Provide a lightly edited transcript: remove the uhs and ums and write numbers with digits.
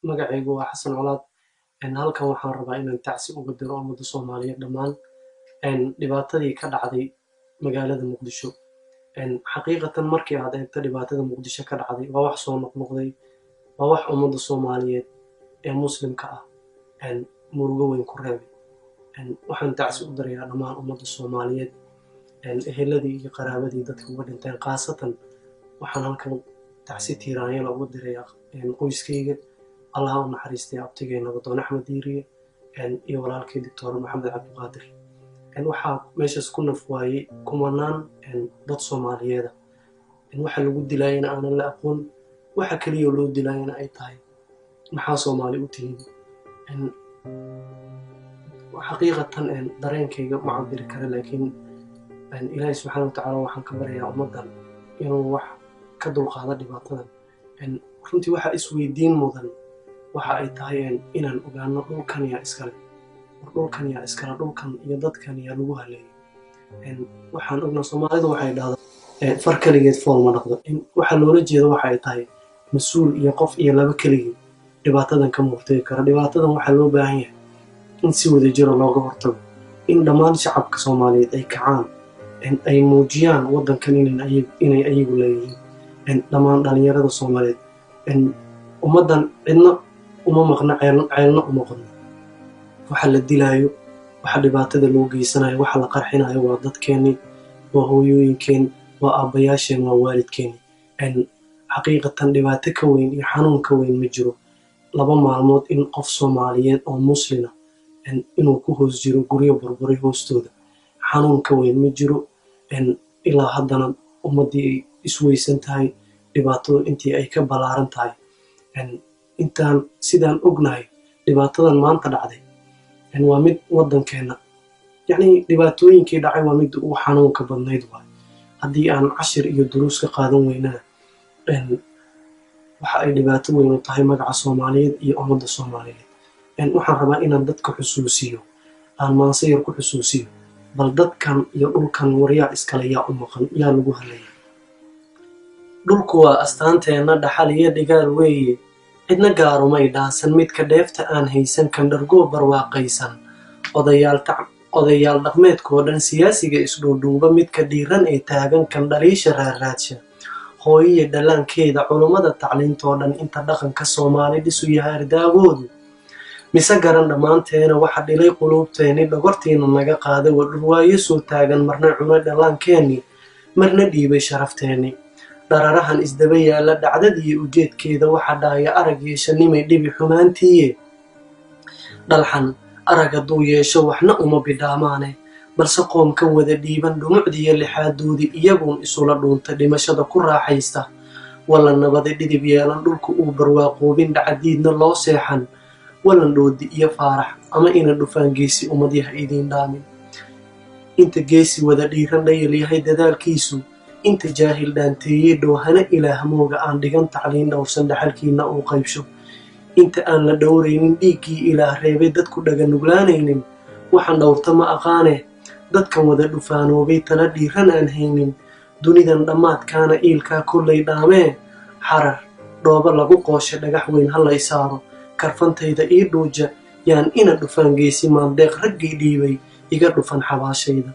Magacaygu waa Xasan Colaad. Halkan waxaan rabaa inaan tacsi uga diro ummadda Soomaaliyeed dhammaan dhibaatadii ka dhacday magaalada Muqdisho. Xaqiiqatan markii aad eegto dhibaatada Muqdisho ka dhacday, waa wax soo noqnoqday, waa wax ummadda Soomaaliyeed ee Muslimka ah murugo weyn ku reebay. Waxaan tacsi u dirayaa dhammaan ummadda Soomaaliyeed, eheladii iyo qaraabadii dadka uga dhinteen. Khaasatan waxaan halkan tacsi tiiraanyala uga dirayaa qoyskayga. Allaha u naxariistay abtigay Nabadoon Axmed Diiriye iyo walaalkay Doctor Maxamed Cabdiqaadir. Waxaa meeshaas ku naf waayey kumanaan dad Soomaaliyeeda. Waxa lagu dilaayana aanan la aqoon, waxa keliya loo dilaayana ay tahay "Maxaa Soomaali u tihiin?" Xaqiiqatan dareenkayga ma cabiri kara, laakiin Ilaahay subxaana wa tacaala waxaan ka baryayaa ummaddan inuu wax ka dulqaado dhibaatadan. Runtii waxaa isweydiin mudan waxa ay tahay inaan ogaano dhulkan yaa iskale. War dhulkan yaa iskale? Dhulkan iyo dadkan yaa lagu haleeyay? Waxaan ognaa Soomaalidu waxay dhahdaa "Far keligeed fool ma dhaqdo." Waxaa loola jeeda waxa ay tahay mas-uul iyo qof iyo laba keligii dhibaatadan kama hortagi kara. Dhibaatadan waxaa loo baahan yahay in si wada jira looga hortago, in dhammaan shacabka Soomaaliyeed ay kacaan, ay muujiyaan waddankan inay ayagu leeyihiin. Dhammaan dhalinyarada Soomaaliyeed, ummaddan cidna uma maqna, ceelna uma qodno. Waxa la dilaayo, waxa dhibaatada loo geysanayo, waxa la qarxinayo waa dadkeennii, waa hooyooyinkeen, waa aabbayaasheen, waa waalidkeeni. Xaqiiqatan dhibaato ka weyn iyo xanuun ka weyn ma jiro 2 maalmood in qof Soomaaliyeed oo Muslina inuu ku hoos jiro guryo burburay hoostooda. Xanuun ka weyn ma jiro. Ilaa haddana ummaddii ay isweysan tahay, dhibaatadu intii ay ka ballaaran tahay. Intaan sidaan ognahay, dhibaatadan maanta dhacday waa mid waddankeenna, yacni dhibaatooyinkii dhacay, waa midda ugu xanuunka badnayd. Waay haddii aan cashir iyo duruus ka qaadan weynana, waxa ay dhibaato weyn u tahay magaca Soomaaliyeed iyo ummadda Soomaaliyeed. Waxaan rabaa inaan dadka xusuusiyo, aan maanse yar ku xusuusiyo bal dadkan iyo dhulkan. Waryaa iskale? Yaa u maqan? Yaa lagu halaya? Dhulku waa astaanteenna, dhaxal iyo dhigaal weeye, cidna gaarumay dhaansan. Midka dheefta aan haysan, kan dhargoo barwaaqaysan, odayaal dhaqmeedkoo dhan, siyaasiga isdhuudhuuba, midka dhiiran ee taagan, kan dhaliisha raarraadsha, hooyiya dhallaankeeda, culummada tacliintoo dhan, inta dhaqanka Soomaali dhisu yahay ardaagoodu, mise garan dhammaanteena waxa dhilay quluubteenni, dhogortiina naga qaaday. Waa dhurwaayo soo taagan, marna cunay dhallaankeenni, marna dhiibay sharafteenni. Dhararahan isdaba yaalla, dhacdadiiyo ujeedkeeda waxa dhaaya arag yeesha, nimay dhibi xumaantiiye. Dhalxan arag hadduu yeesho waxna uma bidhaamaane, balse qoomka wada dhiiban dhumucdiiyo lixaadoodii, iyaguun isula dhuunta, dhimashada ku raaxaysta. Walla nabadi dhidib yeelan, dhulku uu barwaaqoobin, dhacadiidna loo seexan, walan Dhoodi iyo Faarax ama ina Dhufaan geesi ummadyaha idiin dhaamin. Inta geesi wada dhiiran dhayal yahay dadaalkiisu, inta jaahil dhaanteeyey, dhoohana Ilaah mooga, aan dhigan tacliin dhowrsan, dhaxalkiina uu qaybsho. Inta aan la dhowraynin dhiiggii Ilaah reebay, dadku dhaga nuglaanaynin, waxaan dhowrta ma aqaane. Dadkan wada dhufaanoobay, tala dhiiran aan haynin, dunidan dhammaadkaana iilkaa kollay dhaamee. Xarar dhooba lagu qooshay, dhagax weyn ha lay saaro, karfantayda ii dhuuja, yaan ina Dhufaan geesi maandeeq raggii dhiibay iga dhufan xabaashayda.